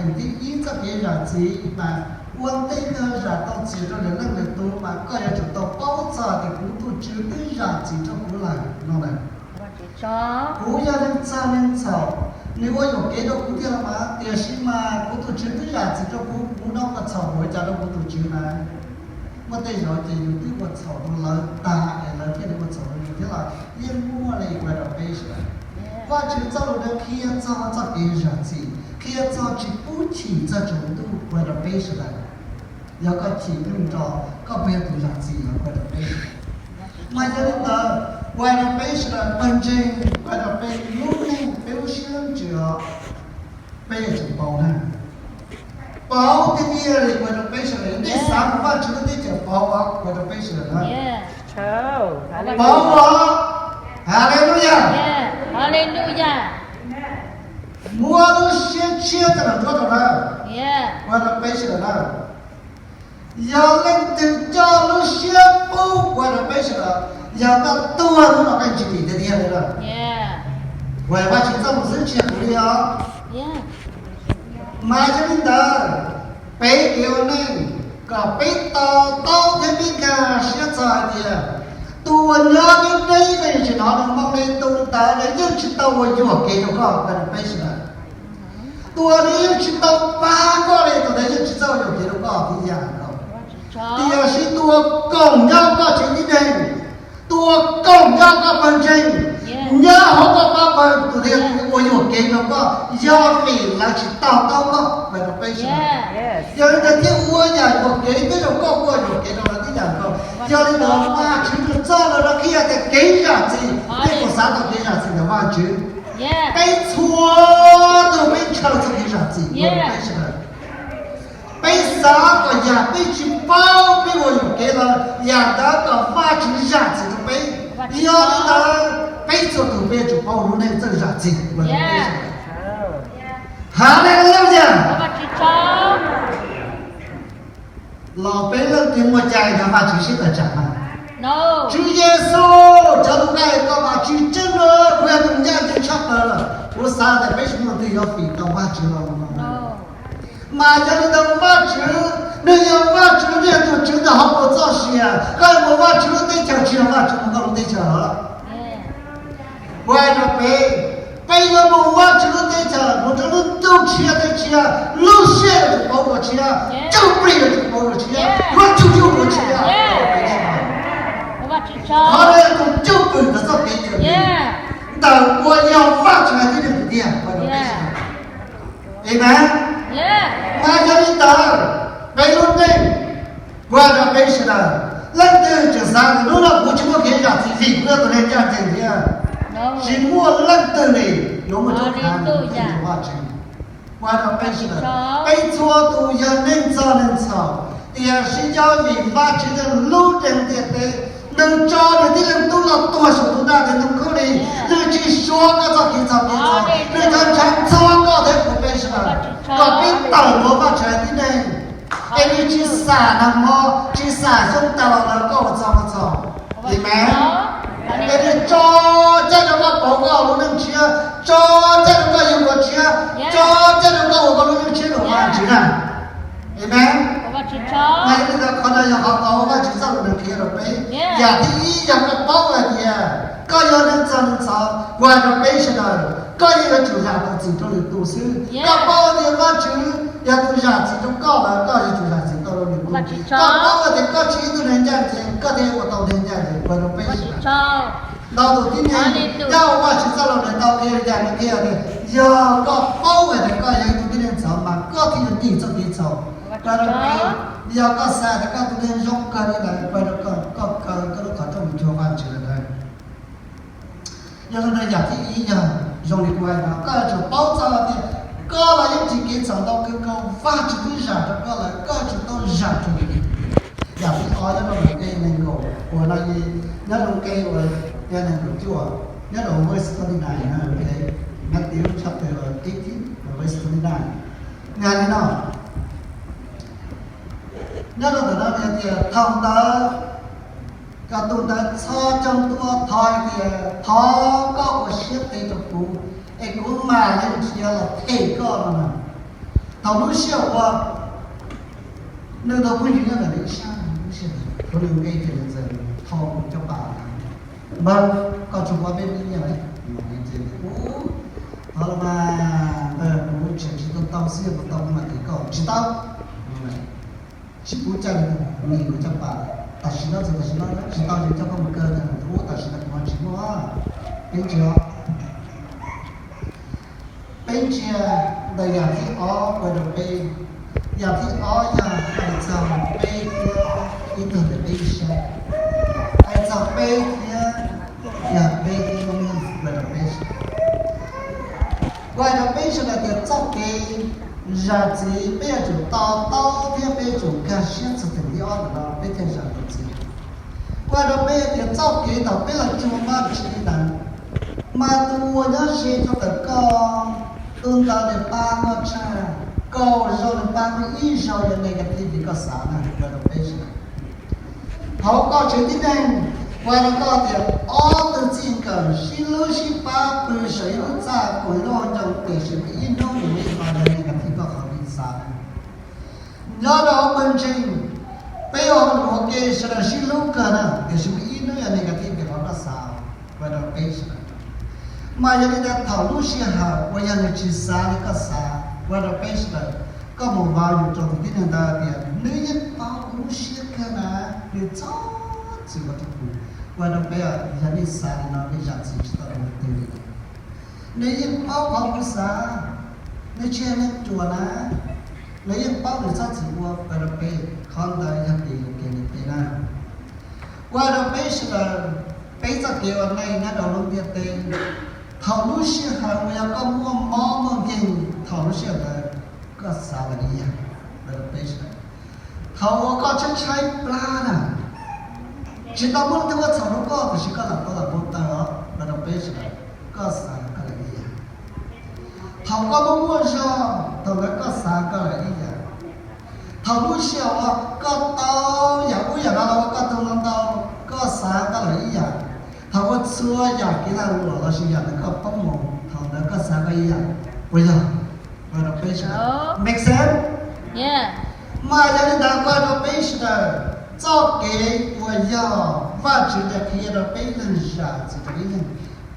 Thib ib, txoj kev zam txim mas ua ntej koj zam tau txim rau lwm leej lwm tus mas koj yuav tsum tau paub txog tias kuv tus Tswv twb zam txim rau kuv lawm no na. Kuv yog neeg txag neeg txhaum, nws ua yuam kev rau kuv tiag los mas, tiam sis mas kuv tus Tswv twb zam txim rau kuv, kuv no ua txhaum ua cas rau kuv tus Tswv na. Muaj tej zaum ces yus twb ua txhaum rau lawv tag es lawv thiaj li ua txhaum rau yus thiab los yeej muaj li ua rau peb sawv daws. Vajtswv txoj lus no qhia txog txoj kev zam txim, qhia txog tsis pub chim txog tsaus ntuj ua rau peb sawv daws. Yog koj chim nyooj nro, koj puas yog tus zam txim los ua rau peb sawv daws? Mas yog li ntawd, ua rau peb sawv daws pawg ntseeg, ua rau peb lub neej, peb lub siab lub ntsws os, peb yuav tsum pauv na. Pauv tiag tiag li ua rau peb sawv daws, nej xav mus Vajtswv lub teb chaws pauv os, ua rau peb sawv daws na. Pauv os. Haleluyas. Muab lub siab tshiab coj los nruab rau na, ua rau peb sawv daws na. Yog leej twg coj lub siab pub ua rau peb sawv daws, yog koj tuag hnub no koj tsis tim tiag tiag li lawm. Ua Vajtswv txoj lus xwb tsis yog kuv li os. Mas yog li ntawd, peb kev ua neej kom peb to taub thiab peb nkag siab txog hais tias tus uas nyob peb deb, koj yeej tsis hnov nws moo li, tus ntawd nws yeej tsis tau ua yuam kev rau koj, ua rau peb sawv daws. Tus uas nws yeej tsis tau pab koj li, tus ntawd yeej tsis txawj ua yuam kev rau koj ib yam nkaus. Tiam sis tus uas koom nyob koj tsev tib neeg, tus uas koom nyob koj pawg ntseeg, nyob hauv koj pab pawg, tus ntawd ua yuam kev rau koj, yog vim lawv tsis to taub koj, ua rau peb sawv daws. Yog li ntawd thiaj ua yam yuam kev, twb yog koj ua yuam kev rau lawv tib yam nkaus. Yog li ntawd Vajtswv tus txoj lus no qhia tias kev zam txim, peb puas xav tau kev zam txim ntawm Vajtswv? Peb txhua tus peb ntshaw txog kev zam txim ua rau peb sawv daws. Peb xav kom yam peb tsis paub peb ua yuam kev los yam ntawd kom Vajtswv zam txim rau peb. Yog li ntawd peb txhua tus peb yuav tsum paub ua lub neej txawj zam txim ua rau peb sawv daws. Haleluya. Los peb leej twg muaj cai nrog Vajtswv sib tawm tsam mas? Tswv Yexus, cov lus nqaij koj mas tsis tseeb na, kuv yog tus ncaj ncees tshaj plaws lawm. Kuv xav tias peb tsis muaj leej twg yuav fim tau Vajtswv los no. Mas yog li ntawd Vajtswv, nws yog Vajtswv, nws yog tus Tswv ntawm hauv paus txoj sia. Koj mus Vajtswv lub teb chaws tsis yog Vajtswv mus koj lub teb chaws os. Ua rau peb, peb yuav mus Vajtswv lub teb chaws, mus rau lub ntuj tshiab teb tshiab, lub siab yuav tsum paub dua tshiab, cwj pwm yuav tsum paub dua tshiab, yuav tsum yug dua tshiab. Qhov no yog tus cwj pwm ntawm txoj kev cawm dim, ntawm uas yog Vajtswv hais tib neeg tiag tiag. Amen. Mas yog li ntawd, peb lub neej, ua rau peb sawv daws, leej twg tseem xav tias hnub no kuv tsis muaj kev zam txim vim kuv yog tus neeg ncaj ncees thiab, tsis muaj leej twg li yuav muaj txoj kev ncaj ncees rau Vajtswv. Ua rau peb sawv daws, peb txhua tus yog neeg txog neeg txhaum, tiam sis yog vim Vajtswv nws hlub ntiaj teb, nws tso nws tib leeg tub los tuag saum tus ntag tes ntoo khaub lig, nws tsis suav koj txoj kev txhaum kev txhaum, nws tseem ntshaw txog koj thiab kuv peb sawv daws, kom peb tawm hluas Vajtswv tib neeg. Es nws tsis xam nag hmo, tsis xam xyoo tas los lawm koj ua txog koj txhaum. Amen. Es nws tso caij rau koj pauv koj lub neej tshiab, tso caij rau koj yug dua tshiab, tso caij rau koj ua koj lub neej tshiab rau Vajtswv na. Amen. Mas yog li ntawd qhov no yog qhov tau Vajtswv txoj lus nws qhia rau peb. Yam thib ib yog koj paub hais tias koj yog neeg txog neeg txhaum, ua rau peb sawv daws, koj yeej yuav tsum zam tau txim rau lwm tus xwb. Koj paub tias Vajtswv yog tus zam txim rau koj lawm, koj yuav tsum zam txim tau rau lwm tus. Koj paub tias koj tsis yog ib tug neeg ncaj ncees, koj thiaj ua tau neeg ncaj ncees, ua rau peb sawv daws. Ntau tus tib neeg nyob hauv Vajtswv txoj lus nws tau qhia li cas, nws qhia tias yog koj paub hais tias koj yog ib tug tib neeg txhaum mas koj thiaj yuav dim txoj kev txhaum. Ua rau peb, yog koj xav tias koj tus neeg zoo kawg li lawm, ua rau koj, koj kaw koj lub qhov rooj mus cuag Vajtswv lawm ntawd. Yog li ntawd yam thib ib yog zoo li kuv hais no, koj yuav tsum paub txog tias koj los yeej tsis kev txhaum ntau kawg nkaus, Vajtswv twb zam rau koj lawm, koj yuav tsum tau zam rau nws. Yam thib ob nyob rau nqe nees nkaum uas no, nyob rau nqe uas nees nkaum cuaj, nyob rau verse twenty nine, Matthew chapter eighteen, verse twenty nine. Nqe li no, nyob rau ntawm no hais tias thaum ntawd kom tus ntawd txhos caug ntua thov hais tias, thov koj ua siab phem rau kuv, es kuv mam li nrhiav los them koj no na. Thaum lub sij hawm uas nws tau phooj ywg nyob ntawm nws ib sab, lub sij hawm ntawd nws nqe kiag nws txawm thau caj pas, npawg, koj tsuas muaj peb hnub nyiaj, ub, thov los mas, npawg, kuv tseem tsis tau tau xwb, yog kuv tau kuv mam thim koj, tsis tau. Sib puv caj li, nqe kuv caj pas, tam sim no txog tam sim no tsis tau ces coj koj mus kaw ntag. Ub, tam sim no kuv ho tsis muaj. Peb ntsia, peb ntsia ntawm yam thib ob ua rau peb, yam thib ob yog hais txog peb thiab ib tug ntawm peb ib sab, hais txog peb thiab, yog peb thiab lub neej ua rau peb sawv daws. Ua rau peb sawv daws tias txoj kev zam txim peb yuav tsum to taub thiab peb yuav tsum nkag siab txog theem thib ob ntawm no peb thiaj zam tau txim. Ua rau peb tias txoj kev thaum peb los cuag Vajtswv li ntawd, mas tus uas nyob ze rau ntawm koj, tus ntawd nws pab koj tshaj, kaum zaus nws pab koj ib zaus yuav negative li koj xav na. Ua rau peb sawv daws, hauv koj tsev tib neeg, ua rau koj tias ob tug txij nkawm sib hlub sib pab pw saum ib lub txaj koom ib lub hauv ncoo, tiam sis muaj ib hnub nws muaj ib qho yuav negative koj qhov kev xav. Nyob rau hauv pawg ntseeg, peb ua hauj lwm ua ke sawv daws sib hlub kawg na, tiam sis muaj ib hnub yuav negative pem qhov koj xav. Ua rau peb sawv daws, mas yog li ntawd thaum lub sij hawm uas yog nws tsis xav li koj xav, ua rau peb sawv daws, koj mus value rau tus tib neeg ntawd tias nws yeej paub kuv lub siab kawg na, nws txhob txwm ua rau kuv. Ua rau peb, yog nej xav li no nej zam txim tsis tau rau leej twg li. Nws yeej paub qhov kuv xav, nws tsis yog neeg ruam na, nws yeej paub nws txhob txwm ua. Ua rau peb, qhov ntawd yog kev yuam kev nws peb na. Ua rau peb sawv daws, peb txoj kev ua neej nyob rau lub ntiaj teb, thaum lub sij hawm uas yog koj muaj mob muaj nkeeg, thaum lub sij hawm ntawd koj xav lawm ib yam. Ua rau peb sawv daws, thaum uas koj tshaib tshaib plab na, tsis tau muaj leej twg ua txhaum rau koj, tiam sis koj lam tau lam npau taws os. Ua rau peb sawv daws, koj xav koj lawm ib yam. Thaum koj muaj muaj zog, thaum ntawd koj xav koj lawm ib yam. Thaum lub sij hawm uas koj tau yam ub yam no los ua koj tug no ntau, koj xav koj lawm ib yam. Thaum uas txhua yam kev lag luam los sis yam ntawd koj poob mus, thaum ntawd koj xav koj ib yam. Puas yog? Ua rau peb sawv daws, make sense? Mas yog li ntawd ua rau peb sawv daws, txoj kev uas yog Vajtswv qhia rau peb ib leeg zam txim rau ib leeg,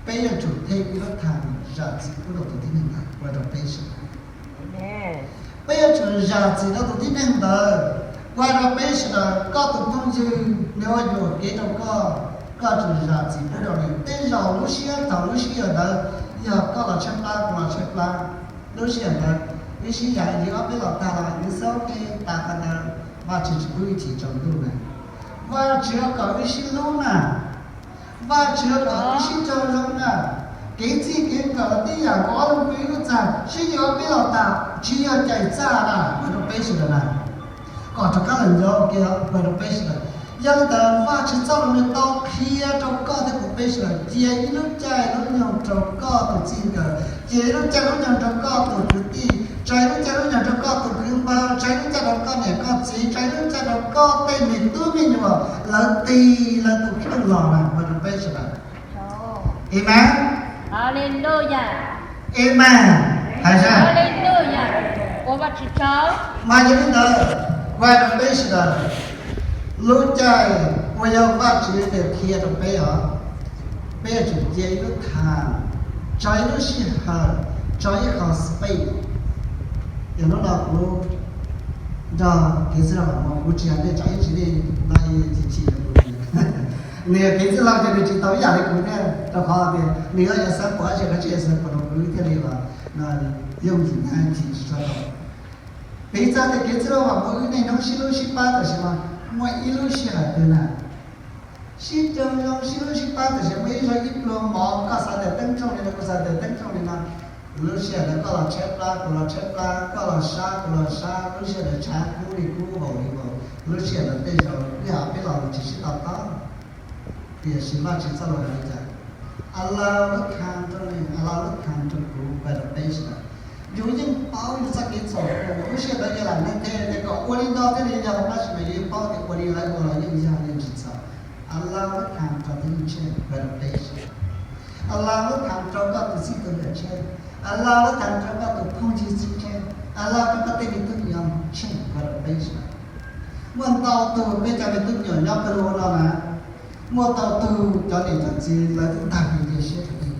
peb yuav tsum them ib lub thaj zam txim pub rau tus tib neeg ntawd. Ua rau peb sawv daws, peb yuav tsum zam txim rau tus tib neeg ntawd. Ua rau peb sawv daws, koj tus phooj ywg nws ua yuam kev rau koj, koj tsum zam txim pub rau nws. Tej zaum lub sij hawm, thaum lub sij hawm ntawd yog koj los tshaib plab, kuv los tshaib plab, lub sij hawm ntawd wb sib zam li ob peb los tag los wb xav ua ke tas qhov ntawd, Vajtswv tsis pub wb chim tsaus ntuj na. Vajtswv kom wb sib hlub na. Vajtswv kom wb sib raug zoo na. Kev txij kev nkawm los tib yam, nkaus ob leeg pw ib lub txaj, sib yuav ob peb los tas, tsis yog cais txaj na. Ua rau peb sawv daws na, kom rov qab los nyob ua ke, ua rau peb sawv daws. Yog li ntawd Vajtswv txoj lus nws tau qhia rau koj thiab kuv peb sawv daws, cia ib lub caij lub nyoog rau koj tus txij nkawm, cia ib lub caij lub nyoog rau koj tus kwv tij, tsa ib lub caij lub nyoog rau koj tus kwv npawg, tsa ib lub caij rau koj niam koj txiv, tsa ib lub caij rau koj tej me tub me nyuam, lawv tig lawv tus kheej los na. Ua rau peb sawv daws. Amen. Hallelujah. Amen. Hais tias, Hallelujah. Ua Vajtswv tsaug. Mas yog li ntawd, ua rau peb sawv daws, lub caij uas yog Vajtswv nws qhia rau peb os, peb yuav tsum cia ib lub thaj, tso ib lub sij hawm, tso ib qho space. Yog hnub no kuv nrog kev txwj laug Vam Muas, kuv tsis hais nej tsam ib tsam nej no chim chim rau kuv. Nws yog kev txwj laug ces nws tsis tau ib yam li kuv thiab, rau qhov tias nws yuav xav pom dab tsi qhov tsis xav pom rau kuv thiaj li los yooj yim na, chim tsis tau tau. Piv txoj tias kev txwj laug Vam Muas wb niaj hnub sib hlub sib pab tam sim no, muaj ib lub sij hawm twg na, sib raug zoo sib hlub sib pab tam sim no, muaj ib zaug ib pluag mov, koj xav tias teeb rooj li no, kuv xav tias teeb rooj li no. Lub sij hawm ntawd koj los tshaib plab, kuv los tshaib plab, koj los sab, kuv los sab, lub sij hawm ntawd tshav kub li kub, vau li vau. Lub sij hawm ntawd tej zaum wb yam peb los tsis sib to taub. Tiam sis Vajtswv txoj lus hais li cas? Allow the time rau nws, allow the time rau kuv, ua rau peb sawv daws. Yus yeej paub yus txoj kev txhaum, lub sij hawm ntawd yus lam maintain tias kom ua li no thiaj li yog, tab sis mas yus yeej paub tias ua li lawv ua los yeej yog, yeej tsis txhaum. Allow the time rau tib neeg tshiab, ua rau peb sawv daws. Allow the time rau koj tus txij tus nkawm tshiab. Allow the time rau koj tus phooj ywg tshiab. Lawv koj tej me tub me nyuam tsheej nqa rau peb sawv daws. Muaj ntau tug peb cov me tub me nyuam nyob pawg lug no na, muaj ntau tug cov niam cov txiv lawv twb tag kev cia siab rau peb.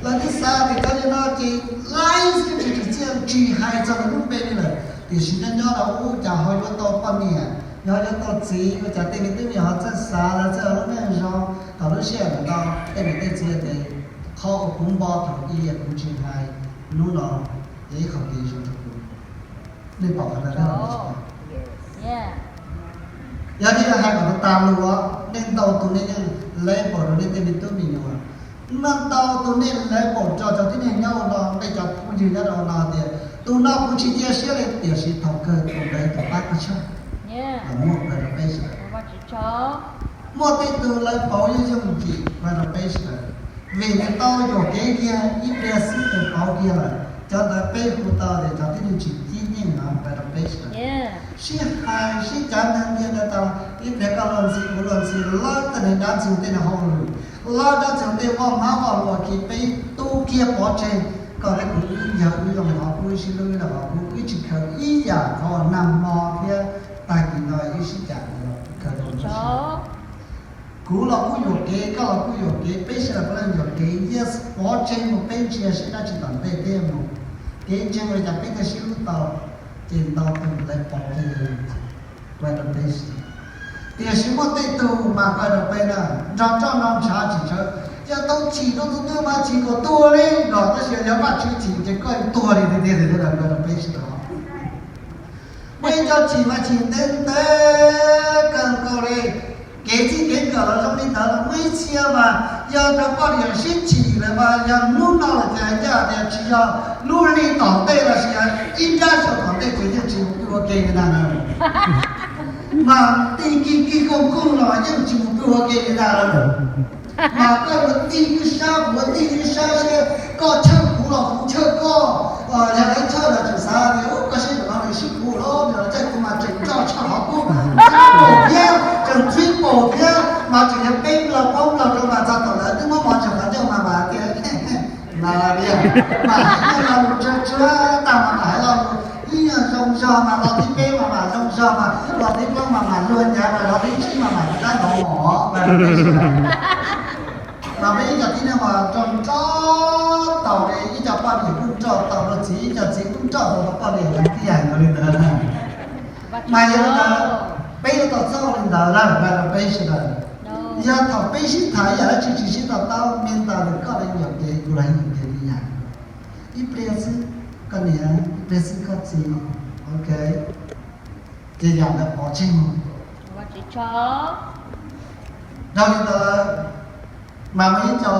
Lawv twb xav tias cov niag no ces laib xwb tsis tsim txiaj tsis hais txog lawv lub npe li lawm, tiam sis nyob nyob rau ub cas ho yuav tau poj niam, yog yuav tau txiv, ua cas tej me tub me nyuam ho txawj xav, lawv txawj ua lub neej zoo. Thaum lub sij hawm ntawd tej niam tej txiv tias qhov uas kuv npo thaum ub kuv tsis hais, hnub no yog ib qho kev zoo rau kuv. Nej pom qhov ntawd, yog nej hais kom tau tas lus, nej ntau tus nej yeej label rau nej tej me tub me nyuam. Muaj ntau tus nej label rau cov tib neeg nyob ua no, nej cov phooj ywg nyob rau no tias tus no kuv tsis cia siab li, tiam sis thaum kawg tus ntawd tus pab koj tshaj. Los muaj qhia rau peb sawv daws. Muaj tej tug lawv pauv yooj yooj yim qhia rau peb sawv daws, vim nws tau yuam kev kiag ib pliag xwb nws pauv kiag lawm. Cov ntawd peb hu tau tias cov tib neeg tsis cib nyeej no qhia rau peb sawv daws. Sib hais sib cav ntev ntiag ntawd tas, ib pliag koj luag ntxhi kuv luag ntxhi, lawv tej neeg dab ntxwg tej neeg hauj lwm, lawv dab ntxwg tej vaj hmab vaj lus khi peb tu kiag pov tseg. Koj thiab kuv wb yog wb zoo li qhov kuv, wb sib hlub li qhov kuv, wb tsis khaws ib yam qhov uas nag hmo thiab tag kis no wb sib cav khaws rau. Kuv los kuj yuam kev, koj los kuj yuam kev, peb sawv daws puav leej yuam kev, yes, pov tseg mus peb ntsia seb dab tsi tom ntej thiab mus. Kev ntseeg li cas peb thiaj sib hlub tau, ces ntau tus lawv pov tseg qhia rau peb sawv daws. Tiam sis muaj tej tug mas qhia rau peb na, nrog roj no ntshav tsis tshawv, yog tau chim rau tus twg mas chim kom tuag li no, tab sis yog Vajtswv chim ces koj tuag li tiag tiag li, qhia rau peb sawv daws. Muaj ib co chim mas chim ntev ntev kawg nkaus li. Kev txij kev nkawm los zoo li ntawd los muaj ib txhia mas yog cov poj niam sib chim lawm mas yog hnub no los ces ncaj tias tsis yog lub hli tom ntej los sis ib nrab xyoo tom ntej ces yeej tsis mus pw ua ke li ntag na. Mas ti ki ki kooj kooj los yeej tsis mus pw ua ke li ntag na. Mas koj yuav tij kuj sab, kuv yuav tij kuj sab, seb koj chawj kuv los kuv chawj koj. Yog lawv chawj los tseem xav tias koj seb zaum no nws sib puv los nws los caij kuv mas tseem nroj tshaj qhov kub, triple thiab, tseem triple thiab, mas tseem yog peb plaub plaub plaub rau mas txog thaum lawv twb muab mov tseem qhov ncauj mas mas tias mas mas hais lo lus tsuag tsuag tag mas mas hais lo lus ib nyuag zoo zog mas lo thib peb mas mas zoo zog mas lo thib plaub mas mas luag nyav mas lo thib tsib mas mas rab nov mov. Mas peb ib co tib neeg mas nroj nroj tau li, ib co poj niam kuj nroj tau rau txiv, ib co txiv kuj nroj tau rau poj niam, yog tiag nkaus li ntawd na. Mas yog li ntawd, peb yuav tau txawj li ntawd na, qhia rau peb sawv daws. Yog thaum peb sib tham yam dab tsi tsis sib to taub, me ntawd koj los yuam kev, kuv los yuam kev li yam. Ib pliag xwb, koj niam, ib pliag xwb koj txiv, ok. Ces yam ntawd pov tseg mus. Dhau li ntawd, mas muaj ib co,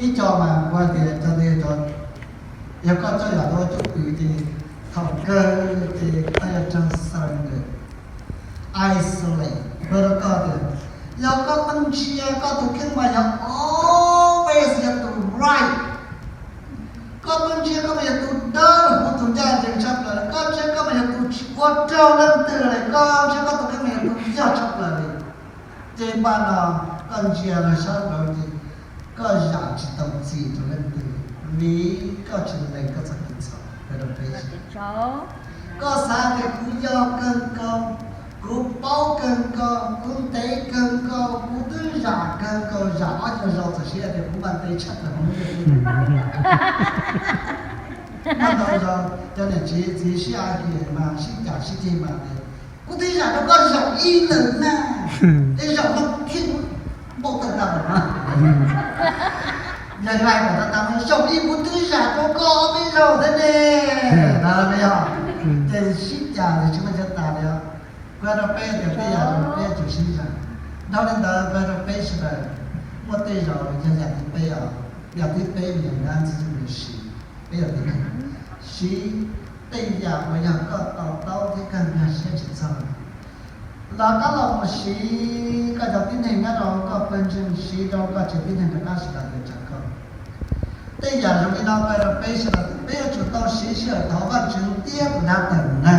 ib co mas kuv hais tias cov ntawd, yog koj coj yam dua cov pw ces thaum kawg ces koj yuav tsum surrender, isolate. Kuv hais rau koj tias, yog koj pheej ntsia koj tus kheej mas yog always yog tus right. Koj pheej ntsia koj mas yog tus dawb huv tus ncaj ncees tshaj plaws li, koj ntsia koj mas yog tus tsis ua raug leej twg li, koj ntsia koj tus kheej mas yog tus yog tshaj plaws li. Ces npaj no koj ntsia los sab nraud ces koj zam tsis tau txim rau leej twg, vim koj tsis lees koj txoj kev txhaum rau peb. Koj xav tias kuv yog kawg nkaus, kuv paub kawg nkaus, kuv ntev kawg nkaus, kuv twb zam kawg nkaus, zam ob nyuag zaus txawm siv hais tias kuv mas ntev tshaj plaws hauv lub ntiaj teb. Muaj ntau zaus cov niam txiv sib hais tias mas sib cav sib ceg mas tias, kuv twb zam rau koj zaum ib lawm na, tej zaum no thiaj npaum tawm ntawd lawm na. Yog hais kom tas tas, zaum ib kuv twb zam rau koj ob peb zaus thiab ne. Ces sib cav ces tsis muaj chaw tas li os. Kuv hais rau peb tias tej yam no peb yuav tsum sib zam. Dhau li ntawd kuv hais rau peb sawv daws, muaj tej zaum yog yam thib peb os, yam thib peb mas yog nab ntxwg nyoog siv, peb yog tib neeg, siv tej yam uas yog koj to taub thiab koj nkag siab tsis txog los rov qab los mus siv, koj cov tib neeg nyob rau koj pawg ntseeg siv rau koj cov tib neeg rov qab sawv daws tawm tsam koj. Tej yam zoo li no qhia rau peb sawv daws, peb yuav tsum tau siv sij hawm thov Vajtswv ntiab tus dab tawm mus na.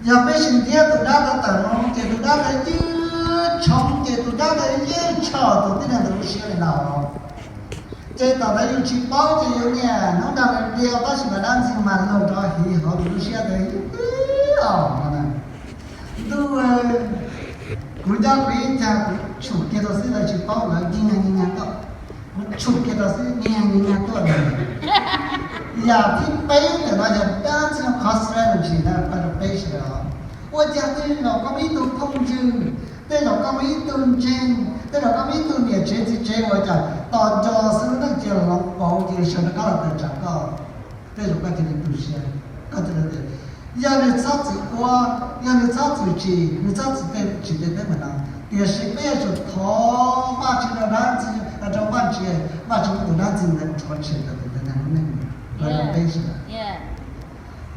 Yog peb tsis ntiab tus dab ntawd tawm mus ces tus dab ntawd yeej tshoov, ces tus dab ntawd yeej tshum tus tib neeg ntawd lub siab li no. Ces thaum ntawd yus tsis paub ces yus niaj hnub nrog nws ntiav, tab sis mas dab ntxwg mas luag rov hiv hauv yus lub siab tias, Ntuj, kuv nyob kuv ib cag kuv tshum kiag rau xwb, lawv tsis paub, lawv nyiag nyiag nyiag tuaj, kuv tshum kiag rau xwb, nyiag nyiag nyiag tuaj lawm. Yam thib peb ntawm no yog dab ntxwg qhov strategy na, pab rau peb sawv daws. Ua cas tej zaum koj muaj ib tug phooj ywg, tej zaum koj muaj ib tug ntseeg, tej zaum koj muaj ib tug niam tsev txiv tsev uas cas tos nco xwb lub neej cia li hloov pauv cia li sawv rov qab los tawm tsam koj, tej zaum koj cia li tu siab, koj cia li tias, yog nws txhob txwm ua, yog nws txhob txwm tsim, nws txhob txwm tsis teb teb meem no, tiam sis peb yuav tsum thov Vajtswv rau dab ntxwg, rau Vajtswv, Vajtswv muab tus dab ntxwg ntawd rhuav tshem rau tus ntawd neeg lub neej, rau peb sawv daws.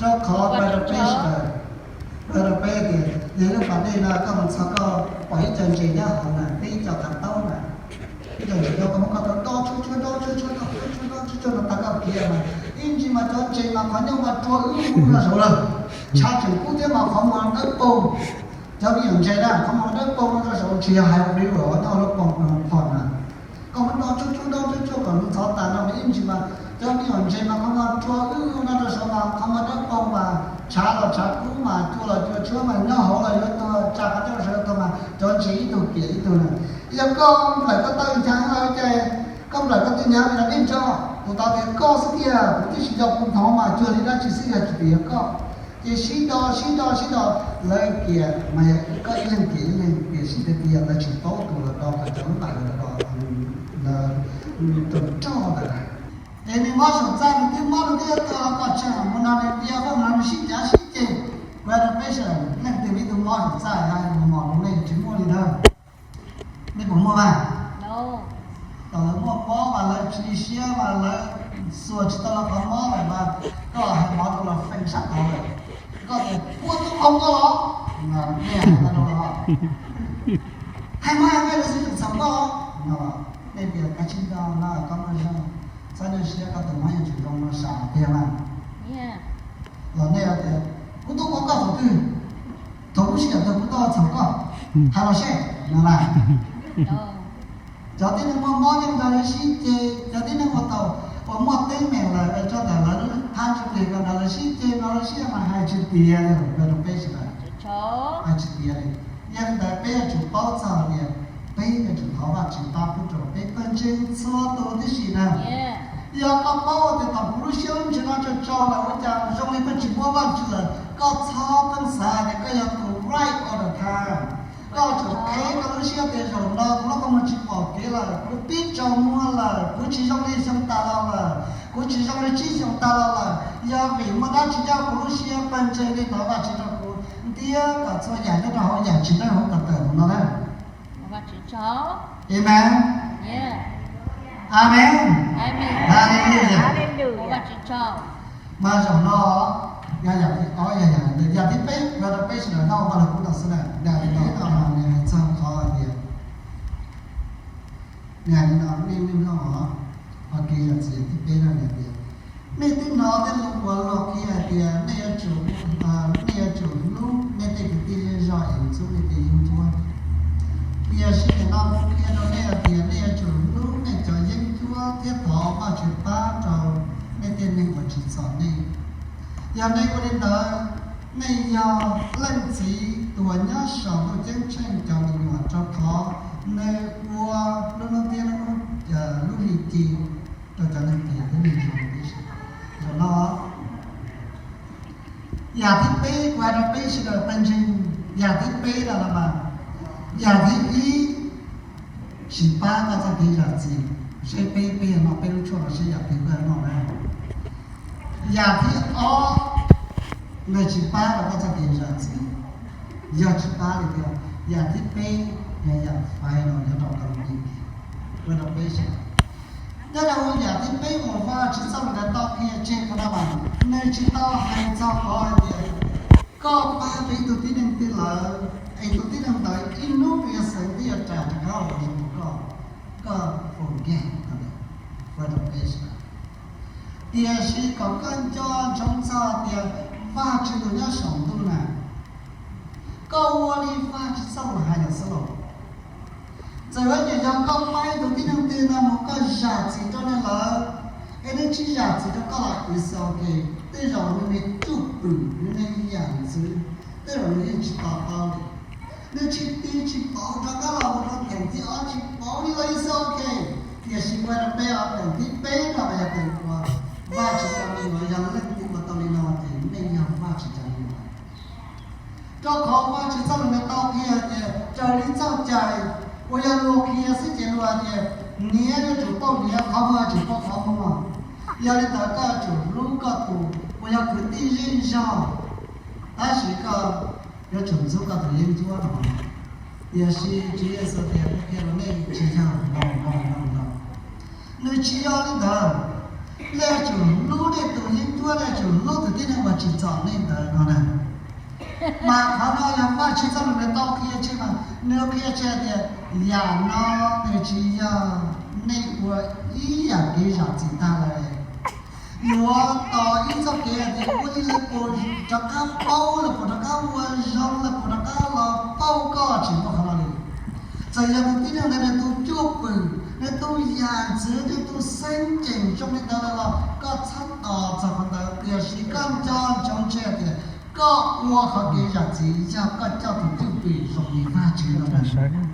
Rau qhov rau peb sawv daws, rau peb tias yog ib lub pas dej no koj mus txog koj pom ib co ntses nyob hauv na, peb ib co qav taub na, ib co ntses no koj muab koj tau do tshuaj tshuaj do tshuaj tshuaj do tshuaj tshuaj do tshuaj tshuaj no tag koj khiav mas ib ntsis mas cov ntses mas qhov ncauj mas rua wb mus rau saud lawm, tshav tseem kub thiab mas qhov muag dawb paug. Cov me nyuam ntses na qhov muag dawb paug rau saud tsis yog hais river nyob lub pos phom na. Koj muab do tshuaj tshuaj do tshuaj tshuaj kom nws ntxhov tas no mas ib ntsis mas cov me nyuam ntses mas qhov muag rua wb no rau saud mas qhov muag dawb paug mas tshav los tshav kub mas cua los cua tshuab mas nyob hauv los yuav tuag, tsa qhov ncauj saud tuag mas cov ntses ib tug piam ib tug na. Yog koj nplawm koj taw nchav los ces koj nplawm koj taw nchav mas yog nej nco, tus tod tias koj xwb tiag, kuv tib si nco kuv hnov mas cuag li dab tsi xwb yog tsis tias yog koj. Ces sib do sib do sib do, lawv piam mas yog koj ib leeg piam ib leeg, tiam sis tiag tiag lawv tsis paub tus los do kom cov lub npaim los do, lawv tus roj ntawd. Es nws mob saum txaj, nws twb mob nws twb yuav tuag los koj tseem mus nrog nws ntiav koj mus nrog nws sib cav sib ceg. Kuv hais rau peb sawv daws, leej twg muaj ib tug mob saum txaj, yog mus mos rau nej tsis muaj li ntawd. Nej puas muaj mas? Thaum lawv muaj mob mas lawv tsis li siab mas lawv xuas tsis tau lawv qhov mob lawm mas koj hais mov rau los feej sab tod lawm. Koj tias ua tub qhau koj los, nej hais tau rau los, hais mov hais nqaij lawv xwb tseem txhaum koj no. Nej tias kav tsij nco no koj muaj zog, txhob nyuaj siab, koj tus mob yuav tsum zoo no sam tiag mas. Los nej tias kuv tub qhau koj thaum twg? Thaum lub sij hawm twg kuv tau txhaum koj? Hais los seb no na. Cov tib neeg muaj mob yeej nrog lawv sib ceg, cov tib neeg uas tau, uas muaj teeb meem lawm tso ntawm lawv lub thab ntsuj plig kom nrog lawv sib ceg no lub sij hawm mas hais tsis tiav li, rau peb sawv daws. Hais tsis tiav li. Yog li ntawd peb yuav tsum paub txog tias peb yuav tsum thov Vajtswv pab pub rau peb pawg ntseeg txhua tus tib si na. Yog koj paub tias thaum kuv lub siab lub ntsws no tsaug tsaug lawm ua cas zoo li koj tsis muab Vajtswv lawm, koj txhob pheej xav tias koj yog tus right all the time. Koj tsum qheb koj lub siab tias zaum no kuv lub qhov muag tsis pom kev lawm, kuv pib tsaus muag lawm, kuv tsis zoo li xyoo tas los lawm, kuv tsis zoo li tsib xyoos tas los lawm, yog vim muaj dab tsi nyob kuv lub siab, pawg ntseeg nej thov Vajtswv rau kuv, ntiab kom txhua yam nyob rau hauv yam tsis dawb huv kom tawm mus no na. Amen. Amen. Hallelujah. Mas zaum no, yog yam thib ob, yog yam, yam thib peb, yog rau peb sawv daws noj vaj lug kub no xwb na, yam thib peb no mas nws hais txog qhov hais tias, nws hais li no, nej mloog os, qhov kev zam txim thib peb no nws tias, nej twb hnov tej lus uas luag qhia hais tias nej yuav tsum, nej yuav tsum hlub nej tej kwv tij zej zog es ntxub nej tej yeeb ncuab. Tiam sis nim no kuv qhia rau nej hais tias nej yuav tsum hlub nej cov yeeb ncuab thiab thov Vajtswv pab rau nej tej neeg uas tsim txom nej. Yog nej ua li ntawd, nej yog Leej Txiv tus uas nyob saum ntuj ceeb tsheej cov me nyuam, rau qhov nws ua lub hnub thiab lub hli ci rau cov neeg phem thiab neeg zoo tib si. Zaum no, yam thib peb kuv hais rau peb sawv daws pawg ntseeg, yam thib peb no los mas, yam thib ib, tsis pab koj txoj kev zam txim. Seb peb, peb yuav noj peb lub tshuaj no seb yam twg koj yuav noj na. Yam thib ob, nws tsis pab rau koj txoj kev zam txim. Yog tsis pab li tiag, yam thib peb yog yam fais los nyob rau koj lub neej, ua rau peb sawv daws. Nyob rau yam thib peb uas Vajtswv txoj lus ntawd tau qhia tseg qhov no mas, nws tsis tau hais txog qhov hais tias koj pab rau ib tug tib neeg twg lawm es tus tib neeg ntawd ib hnub nws yuav xeev twb yuav rais rov qab los zoo rau koj, koj forget, ua rau peb sawv daws. Tiam sis kom koj nco ntsoov txog tias Vajtswv tus nyob saum ntuj na, koj ua li Vajtswv txoj lus hais lawm xwb los. Txawm yog koj pab ib tug tib neeg twg no mus koj zam txim rau nws lawm, es nws tsis zam txim rau koj los ua xwb ok, tej zaum nws me cuj pwm, nws me yam ntxwv, tej zaum nws yeej tsis to taub li. Nws tsis tig tsis pauv rov qab los mus rau theem thib ob, tsis pauv li los ua xwb ok. Tiam sis ua rau peb ob theem thib peb no mas yog theem uas Vajtswv cov me nyuam yog leej twg ua tau li no ces nej yog Vajtswv cov me nyuam. Rau qhov Vajtswv txoj lus nws tau qhia tias raws li txoj cai uas yog luag qhia xwb ces luag hais tias niam yuav tsum pauj niam, qhov muag yuav tsum pauj qhov muag. Yog li ntawd koj yuav tsum hlub koj tus uas yog kwv tij zej zog, tab sis koj yuav tsum ntxub koj tus yeeb ncuab no. Tiam sis Tswv Yexus tias kuv qhia rau nej tsis yog no no no no. Nws tsis yog li ntawd. Nej yuav tsum hlub nej tus yeeb ncuab, nej yuav tsum hlub tus tib neeg uas tsim txom nej ntawd no na. Mas qhov no yog Vajtswv txoj lus nws tau qhia tseg mas nws qhia tseg tias yam no nws tsis yog nej ua ib yam kev zam txim tag lawm. Yuav tos ib txoj kev hais tias ua li lawv puas rov qab paub, lawv puas rov qab ua zoo, lawv puas rov qab los pauj koj, tsis muaj qhov no li. Txawm yog tus tib neeg ntawd nws tus cuj pwm, nws tus yam ntxwv, nws tus xeeb ceem zoo li ntawd los koj txhob tos txog qhov ntawd, tiam sis koj nco ntsoov tseg tias koj ua qhov kev zam txim yog koj coj tus cuj pwm zoo li Vajtswv no.